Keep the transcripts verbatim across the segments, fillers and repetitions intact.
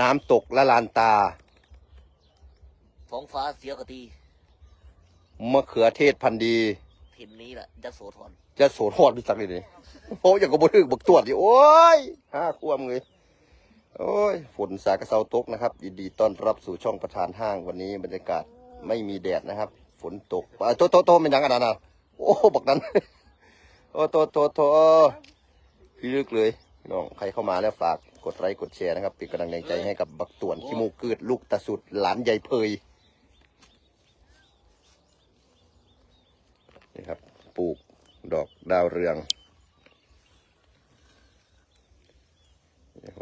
น้ำตกละลานตา ท้องฟ้าเสียกะตี มะเขือเทศพันธุ์ดี ถิ่นนี้แหละยโสธร ยโสธรรู้จักเลยนี่โอ้ยอย่างก็บ่ถึกบักตวนดิโอ้ยห้าขวบเลยโอ้ยฝนสากะเซาตกนะครับ ยินดีต้อนรับสู่ช่องประธานห้างวันนี้บรรยากาศไม่มีแดดนะครับ ฝนตกอ่ะโทษโทษโทษเป็นหยังอันนั้นนะโอ้บักนั้นโอ้โทษโทษโทษพี่ลึกเลยพี่น้องใครเข้ามาแล้วฝากกดไลค์กดแชร์นะครับเป็นกำลังใจให้กับบักตวนขี้มูกกืดลูกตาสุดหลานใหญ่เพย นี่ครับ ปลูกดอกดาวเรือง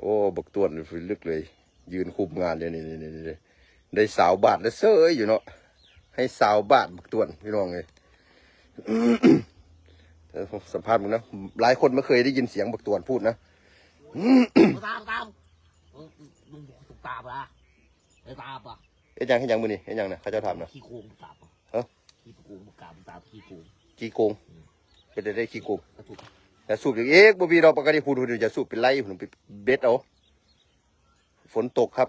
โอ้บักตวนลึกเลย ยืนคุมงานเลยนี่นี่นี่นี่ได้สาวบาทแล้วเซยอยู่เนาะให้สาวบาทบักตวนพี่น้องเลยเดี๋ยวผมสัมภาษณ์มึงนะหลายคนไม่เคยได้ยินเสียงบักตวนพูดนะ ตามตามมึงตามละไปตามปะ เอ็ดยังเฮ็ดยังมือนี่เอ็ดยังนะเขาเจ้าถามนะ ขี้โกงตามปะ ฮะ ขี้โกงตามตามขี้โกง ขี้โกงเป็นได้ได้ขี้โกง กระถูก อย่าสูบอย่างเอกบ่มีเราปกติพูดพูดอย่าสูบเป็นไรผมไปเบ็ดเอาฝนตกครับ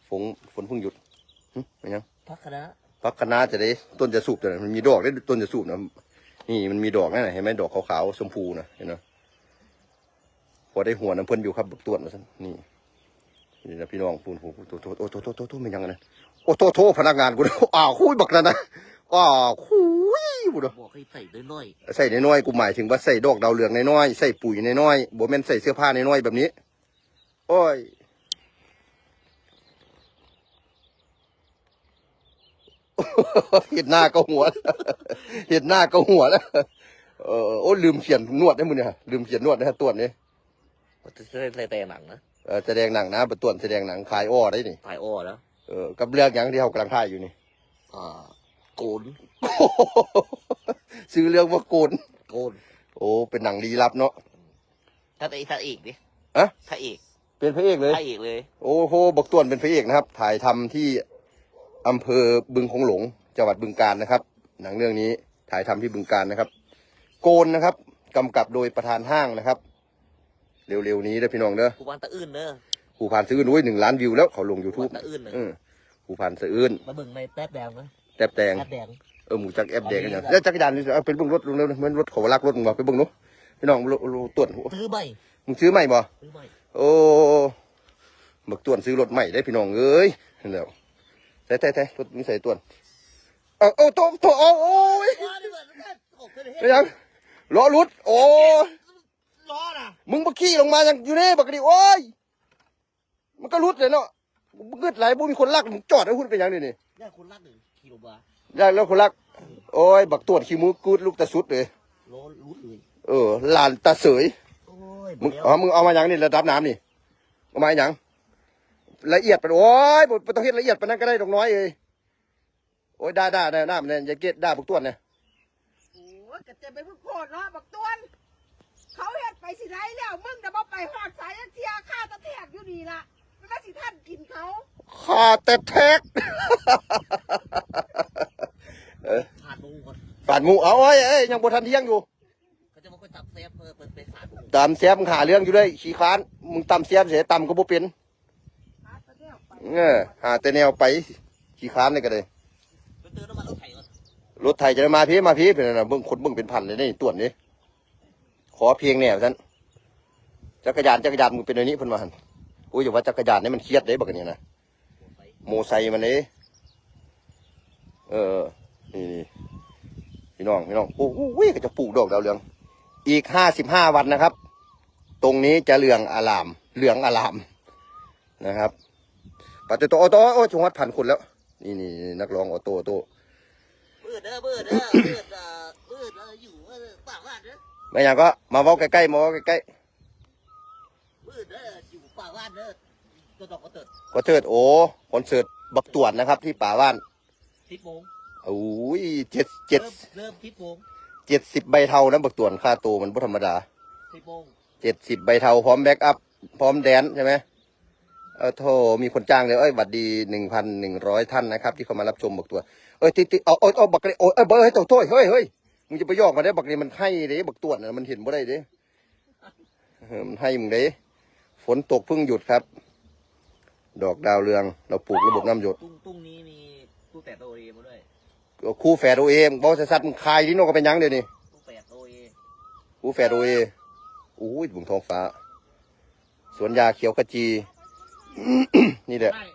ฝนฝนเพิ่งหยุดหึเป็นยัง พักคณะ ผักคะน้าจะได้ต้นจะสูบจะได้มันมีดอกได้ต้นจะสูบนะนี่มันมีดอกนั่นนะเห็นไหมดอกขาวๆชมพูนะเห็นไหมพอได้หัวน้ำเพิ่นอยู่ครับบักตวนมาซั่นนี่นี่นะพี่น้องปูนโอ้โหโทษโทษโอ้โทษโทษโทษโทษไม่ยังนะโอ้โทษโทษพนักงานกูนะอ้าวคุยบักนั่นนะอ้าวคุยบุญ บอกให้ใส่น้อย ใส่น้อยๆกูหมายถึงว่าใส่ดอกดาวเรืองน้อยๆใส่ปุ๋ยน้อยๆบ่แม่นใส่เสื้อผ้าน้อยๆแบบนี้ โอ้ย เห็นหน้าก็หัว เห็นหน้าก็หัวแล้ว เออ โอ้ ลืมเขียนนวดให้มึงเนี่ย ลืมเขียนนวดนะฮะตวนนี้ ๆจะใส่แต่หนังนะ เออ แสดงหนังนะประตวนแสดงหนังขายอ้อได้นี่ ถ่ายอ้อแล้ว เออ กับเรื่องหยังที่เขากำลังถ่ายอยู่นี่ อ่าโกน ชื่อเรื่องว่าโกน โกน โอ้ เป็นหนังลี้ลับเนาะ ถ้าไอ้พระเอกดิ อะ พระเอก เป็นพระเอกเลย พระเอกเลย โอ้โหบักตวนเป็นพระเอกนะครับ ถ่ายทำที่อำเภอบึงโขงหลง จังหวัดบึงกาฬนะครับ หนังเรื่องนี้ถ่ายทำที่บึงกาฬนะครับ โกนนะครับกำกับโดยประธานห้างนะครับ เร็วๆนี้เด้อพี่น้องเด้อ ผู้พันตะอื่นเนอะ ผู้พันสะอื้นโอ้ยหนึ่งล้านวิวแล้วเขาลง ผู้ YouTube พันตะอื่นเนอะ เออผู้พันสะอื้น มาเบิ่งในแป๊บแดงนะ แต๊บแตง แป๊บแดง เออหมูจักแอบแดงกันอย่างแล้วจักรยานนี่เอาไปเบิ่งรถลงเร็วนะมันรถเขาลักรถมึงวะไปเบิ่งดูพี่น้องรถรถตวน ซื้อใหม่ มึงซื้อใหม่บ่ ซื้อใหม่ โอ้บักตวนซื้อรถใหม่ได้พี่น้องเอ้ยนั่นแหล้วแต่แต่แต่รถมึงใส่ตวนเอาเอาโตโตเอาโอ้ย ว้านี่เหมือนกันโอ้เคยเห็น ไม่ยังล้อหลุด โอ้ย ล้อน่ะ มึงมาขี่ลงมายังอยู่นี่บักกะดีโอ้ยมันก็หลุดเลยเนาะมึงกึดไหลบ่มีคนลักมึงจอดไว้หุ่นเป็นหยังนี่นี่ เนี่ยคนลักหนึ่งขี่ลงมา ได้แล้วคนลัก โอ้ย บักตวนขี้มูกกูดลูกตะสุดเลย ล้อหลุดเลย เออหลานตาเสย โอ้ย มึง เดี๋ยว เอามึงเอามาหยังนี่ระดับน้ำนี่เอามาหยังละเอียดไปโอ้ยบ่บ่ต้องเฮ็ดละเอียดปานนั้นก็ได้ดอกน้อยเอ้ยโอ้ยด่าด่าด่าน้ำเนี่ยอย่าเกลียดด่าบักตวนเนี่ย โอ้ยกะจะไปพูดโพดเนาะบักตวน เขาเฮ็ดไปสิได้แล้ว มึงจะบ่ไปฮอดสายเทียข้าตะแทกอยู่นี่ล่ะมันก็สิท่านกินเขา ข้าแต่แทก ผ่านลงก่อน ปาดหมูเอาเอ้ยเอ้ยยังบ่ทันเที่ยงอยู่ เขาจะมาค่อยตับแซฟเพิ่มเป็นเป็นสาร ตามแซฟมึงหาเรื่องอยู่ด้วยขี้ค้านมึงตามแซฟเสียตามก็บ่เป็น หาตะแนวไป เออหาแต่แนวไปขี้ค้านนี่ก็เลย ไปเติมน้ำมันรถไถก่อน รถไถจะได้มาพี่มาพี่เป็นอะไรเบิ่งคนเบิ่งเป็นพันเลยนี่ตวนนี่ขอเพลงแนวซั่นจักรยานจักรยานมึงเป็นอันนี้เพิ่นว่าหั่นโอ้ยอย่าว่าจักรยานนี่มันเครียดเด้บักอันนี้นะโมไซค์มันเด้เออนี่นี่พี่น้องพี่น้องโอ้โหก็จะปลูกดอกดาวเรือง อีกห้าสิบห้าวันนะครับ ตรงนี้จะเหลืองอลามเหลืองอลามนะครับปฏิโตโอโตโอ้ยชงวัดพันคนแล้ว นี่นี่นี่นักร้องออโต้ออโต้ มืดเด้อมืดเด้อมืดเอ่อมืดเอ่ออยู่เออป่าบ้านเด้อ ไม่อย่างก็มาเว้าใกล้ๆมาเว้าใกล้ มืดเด้ออยู่ป่าบ้านเด้อตัวดอกกระเติด ๆคอนเสิร์ตโอ้คอนเสิร์ตบักตวนนะครับ ที่ป่าบ้าน สิบโมง โอ้ยเจ็ดเจ็ด เริ่มเริ่มสิบโมง เจ็ดสิบใบเทานะบักตวนค่าตัวมันบ่ธรรมดา สิบโมง เจ็ดสิบใบเทาพร้อมแบ็กอัพพร้อมแดนใช่ไหมเออโทมีคนจ้างเลยเอ้ยหวัดดีหนึ่งพันหนึ่งร้อยท่านนะครับ ที่เข้ามารับชมบักตวนเอ้ยติดติดเอาเอาเอาบักเลยโอ้ยเอ้ยเบอร์ให้โตโต้ยเฮ้ยเฮ้ยมึงจะไปหยอกมันได้บักนี่มันให้เด้บักตวนน่ะมันเห็นบ่ได้เด้เออมันให้มึงเด้ฝนตกเพิ่งหยุดครับ ดอกดาวเรือง เราปลูกระบบน้ำหยด ตุ้งตุ้งนี้มีตู้แฝดโอเอมาด้วย คู่แฝดโอเอ บอกสัตว์มึงขายที่นกก็เป็นหยังเดี๋ยวนี้ ตู้แฝดโอเอ คู่แฝดโอเอ โอ้ยบุงท้องฟ้า สวนยาเขียวขจี นี่แหละ ได้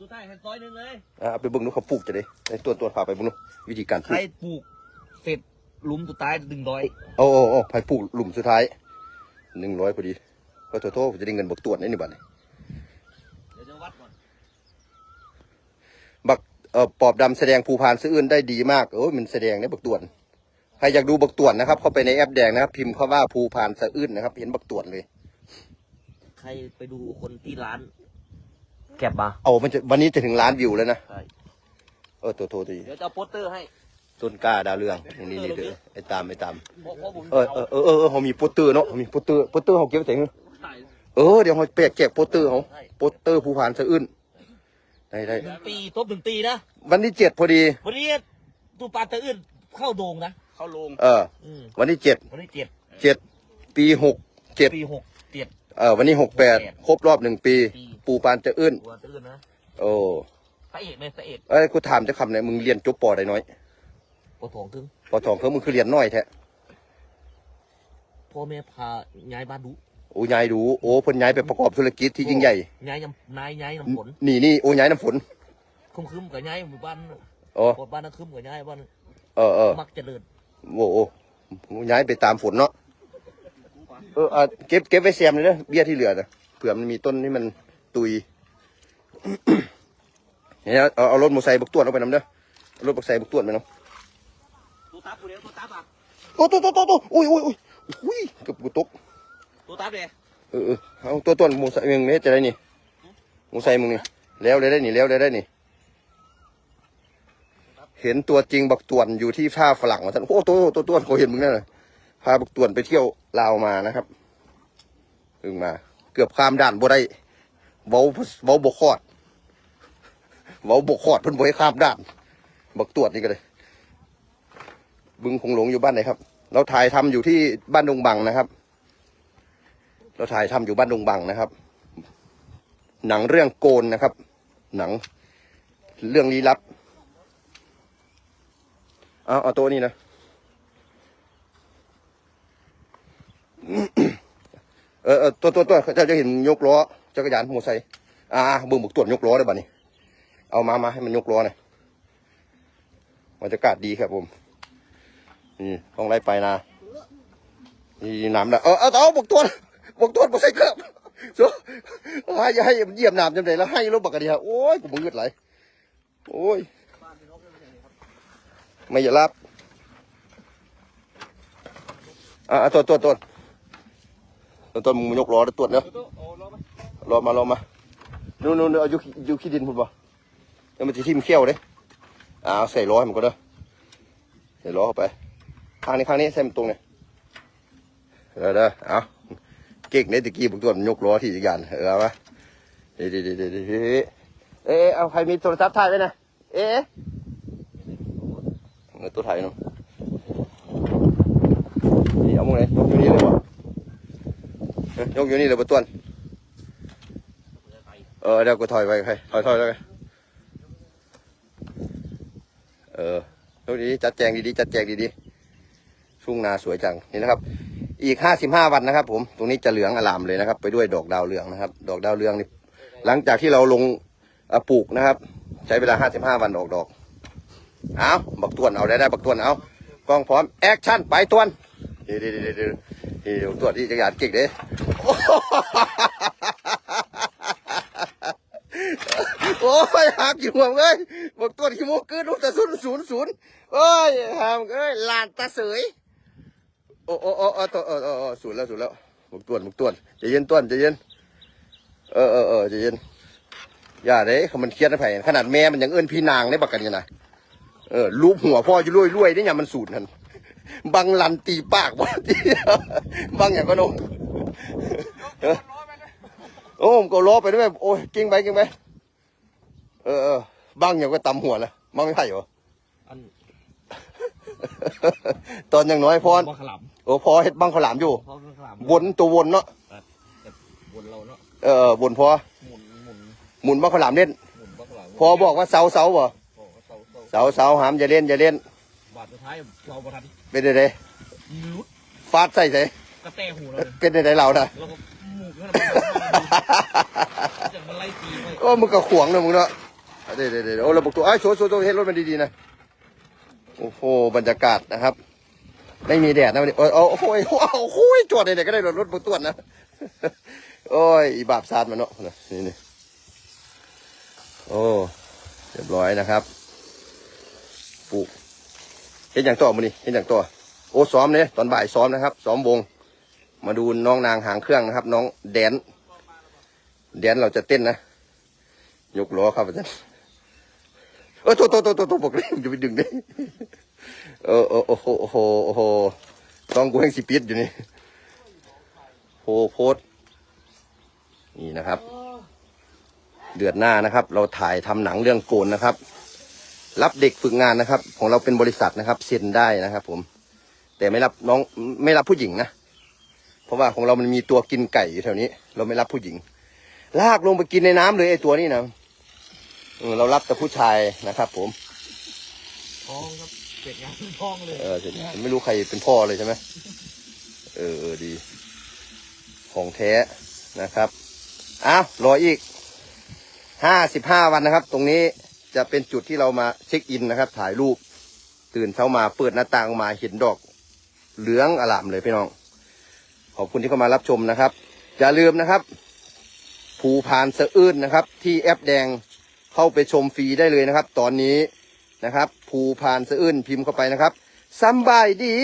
สุดท้ายเห็นต้อยหนึ่งเลย อ่ะเอาไปเบิ่งดูเขาปลูกจะได้ไอ้ตัวตัวพาไปเบิ่งดูวิธีการป ใค ลู ร ก ปลูกเสร็จหลุมสุดท้ายหนึ่งร้อย โอ้โอ้โอ้ใครปลูกหลุมสุดท้ายหนึ่งร้อยพอดี ก็โทษโทษจะได้เงินบักตวนนี่นี่บัดนี้ เดี๋ยวจะวัดก่อน บักเอ่อปอบดำแสดงภูพานสะอื้นได้ดีมาก โอ้ยมันแสดงได้บักตวน ใครอยากดูบักตวนนะครับ เข้าไปในแอปแดงนะครับ พิมพ์คำว่าภูพานสะอื้นนะครับ เห็นบักตวนเลย ใครไปดูคนที่ร้าน แก็บมา เอามันจะวันนี้จะถึงล้านวิวแล้วนะ ใช่ เออโทษโทษที เดี๋ยวจะเอาโปสเตอร์ให้ ต้นกล้าดาวเรืองนี่นี่นี่เด้อไอ้ตามไอ้ตาม เพราะเพราะผม เออเออเออเออเออเขามีโปสเตอร์เนาะเขามีโปสเตอร์โปสเตอร์เขาเก็บไว้ใส่ ถ่าย เออเดี๋ยวเขาแจกแจกโปสเตอร์เขาโปสเตอร์ภูพานสะอื้นได้ได้ หนึ่งปีทบหนึ่งปีนะ วันที่เจ็ดพอดี วันนี้ตู้ปลาตะอื่นเข้าโด่งนะ เข้าโด่ง เออ อืม วันที่เจ็ด วันที่เจ็ด เจ็ดปีหกเจ็ด ปีหกเจ็ด เออวันนี้หกแปด แปด ครบรอบหนึ่งปี ปี ปูปานจะอื้น ตัวตะอื่นนะ โอ้ พระเอกไหมพระเอก เอ้ยกูถามจะคำเนี่ยมึงเรียนจบปอใดน้อย ปอสองครึ่ง ปอสองเครื่องมึงคือเรียนน้อยแท้ พ่อแม่พาย้ายบ้านดุ โอ้ย้ายดูโอ้เพิ่นย้ายไปประกอบธุรกิจที่ยิ่งใหญ่ ย้ายน้ำนายย้ายน้ำฝน นี่นี่โอ้ย้ายน้ำฝน คุ้มคุ้มกับย้ายหมู่บ้าน อ๋อ บ้านนั้นคุ้มกับย้ายบ้าน เออเออ มักเจริญ โอ้โอ้ย้ายไปตามฝนเนาะเอออ่ะเก็บเก็บไว้แซมเลยเด้อเบี้ยที่เหลือนะเผื่อมันมีต้นที่มันตุยเนี่ยเอาเอารถมอไซค์บักตวนเอาไปนำเด้อเอารถบักไซค์บักตวนไปนำ ตัวตับกูเดียวตัวตับอ่ะ โอ้โตโตโตโตโอ้ยโอ้ยโอ้ยอุ้ยเกือบกูตก ตัวตับเลย เออเออเอาตัวตวนมอไซค์มึงเนี่ยจะได้นี่มอไซค์มึงนี่แล้วเลยได้นี่แล้วเลยได้นี่ เห็นตัวจริงบักตวนอยู่ที่ท่าฝรั่งว่าท่านโอ้โตโตตวนเขาเห็นมึงนั่นน่ะพาบักตวนไปเที่ยวลาวมานะครับเพิ่งมา เกือบข้ามด่านบ่ได้เว้าเว้าบ่คอดเว้าบ่คอดเพิ่นบ่ให้ข้ามด่าน บักตวนนี่ก็เลย บึงโขงหลงอยู่บ้านไหนครับ เราถ่ายทำอยู่ที่บ้านดงบังนะครับ เราถ่ายทำอยู่บ้านดงบังนะครับ หนังเรื่องโกนนะครับ หนัง เรื่องลี้ลับ เอาเอาโต๊ะนี่นะ เออเออตัวตัวตัวเจ้าจะเห็นยกล้อจักรยานมอไซค์อ่าเบิ่งบักตวนยกล้อได้บัดนี้ เอามามาให้มันยกล้อหน่อยบรรยากาศดีครับผมนี่ต้องไล่ไปนะนี่น้ำนะเออเอาเอาบักตวนบักตวนมอไซค์เกือบโซ่ให้ให้เยี่ยมน้ำจำได้แล้วให้รถบักกะดีฮะโอ้ยกูมึงเงืดไหลโอ้ยไม่อย่ารับอ่าตัวตัวตัวตัวตัวมึงยกล้อตัวเนาะ รอมา รอมา นู่นนู่นเอาอยู่อยู่ขี้ดินพุ่นบ่แล้วมันจะทิ่มเขี้ยวเด้อ่าเอาใส่ล้อให้มันก็เด้อใส่ล้อเข้าไป ข้างนี้ข้างนี้ใส่มันตรงเนี่ยเด้อเด้อเอาเก่งเนี่ยตะกี้ผมตรวจมันยกล้อที่จักรยานเออเอามาดีดีดีดีดีเอ๊ะเอาใครมีโทรศัพท์ถ่ายไว้นะ เอ๊ะเออตัวไถเนาะนี่เอามึงไหนยกอยู่นี่เลยบ่เอ้ยยกอยู่นี่เลยบ่ตวนเออเดี๋ยวกูถอยไปใครถอยถอยไปเออยกดีๆจัดแจงดีๆจัดแจงดีๆทุ่งนาสวยจังนี่นะครับ อีกห้าสิบห้าวันนะครับ ผมตรงนี้จะเหลืองอลามเลยนะครับ ไปด้วยดอกดาวเรืองนะครับ ดอกดาวเรืองนี่หลังจากที่เราลง อ่ะปลูกนะครับ ใช้เวลาห้าสิบห้าวันออกดอกเอาบักตวนเอาได้ได้บักตวนเอากล้องพร้อมแอคชั่นไปตวนเดี๋ยวเดี๋ยวเดี๋ยวเดี๋ยวเดี๋ยวตวนที่จักรยานเก่งเด้โอ้ยหักอยู่หัวเอ้ยบักตวนขี้โมกกึดลูกแต่ศูนย์ศูนย์ศูนย์โอ้ยหามเอ้ยหลานตาเสย โอ้โอ้โอ้โอ้โอ้โอ้โอ้ศูนย์แล้วศูนย์แล้วบักตวนบักตวนใจเย็นตวนใจเย็นเออเออเออใจเย็นอย่าเด้เขามันเครียดนะไผขนาดแม่มันยังเอิ้นพี่นางได้บักกันนี่นะเออลูบหัวพ่ออยู่รวยๆนี่ยามมันศูนย์นั่นบังลันตีปากบ่ตีบังหยังก็โนเออโอ้ผมก็ล้อไปด้วยโอ้ยเก่งไปเก่งไปเออเออบังหยังก็ตำหัวนะบังไม่ไผ่เหรอ อัน ตอนยังน้อยพ่อ บังขลาม โอ้พ่อเฮ็ดบังข้าวหลามอยู่ พ่อบังขลาม วนตัววนเนาะ แต่วนเราเนาะ เออวนพ่อ หมุนหมุน หมุนบ่ข้าวหลามเล่น หมุนบักหลัง พอบอกว่าเสาเสาบ่ บอกว่าเสาเสา เสาเสาห้ามอย่าเล่นอย่าเล่น บาดสุดท้ายเสาประทัด เป็นได๋ หลุด ฟาดใส่ใส่ กระแตหูเราเลย เป็นได๋เรานะ เราก็หมุกนั่นแหละมันจะมาไล่ตีไป โอ้มึงก็ขวางเนาะมึงเนาะเดี๋ยวเดี๋ยวเดี๋ยวโอ้เราบอกตัวไอ้ยโชว์โชว์โชว์เฮ็ดรถมันดีๆนะโอ้โหบรรยากาศนะครับ ไม่มีแดดนะวันนี้โอ้ยโอ้โหโอ้โหจอดไหนๆก็ได้รถรถบรรทุกนะโอ้ยอีบาปซาดมันเนาะนี่นี่โอ้เรียบร้อยนะครับปลูกเห็นอย่างต่อมือนี่เห็นอย่างต่อโอ้ซ้อมเนี่ยตอนบ่ายซ้อมนะครับ ซ้อมวง มาดูน้องนางหางเครื่องนะครับ น้องแดน แดนเราจะเต้นนะ ยกล้อครับอาจารย์เออโตโตโตโตโตบอกเลยอย่าไปดึงดิเออเออโอ้โหโอ้โหโอ้โหต้องกูแห่งสิปิดอยู่นี่โหโพสต์นี่นะครับ เดือนหน้านะครับ เราถ่ายทำหนังเรื่องโกนนะครับ รับเด็กฝึกงานนะครับ ของเราเป็นบริษัทนะครับเซ็นได้นะครับ ผม แต่ไม่รับน้องไม่รับผู้หญิงนะ เพราะว่าของเรามันมีตัวกินไก่อยู่แถวนี้ เราไม่รับผู้หญิง ลากลงไปกินในน้ำเลยไอ้ตัวนี้นะเออเรารับแต่ผู้ชายนะครับ ผม ท้องครับเสร็จงานท้องเลย เออเสร็จงานไม่รู้ใครเป็นพ่อเลยใช่ไหมเออเออดี ของแท้นะครับอ้าวรออีกห้าสิบห้าวันนะครับ ตรงนี้จะเป็นจุดที่เรามาเช็คอินนะครับ ถ่ายรูป ตื่นเช้ามาเปิดหน้าต่างออกมาเห็นดอก เหลืองอลามเลยพี่น้อง ขอบคุณที่เข้ามารับชมนะครับ อย่าลืมนะครับ ภูพานสะอื้นนะครับ ที่แอปแดงเข้าไปชมฟรีได้เลยนะครับ ตอนนี้นะครับ ภูพานสะอื้นพิมพ์เข้าไปนะครับสำบายดี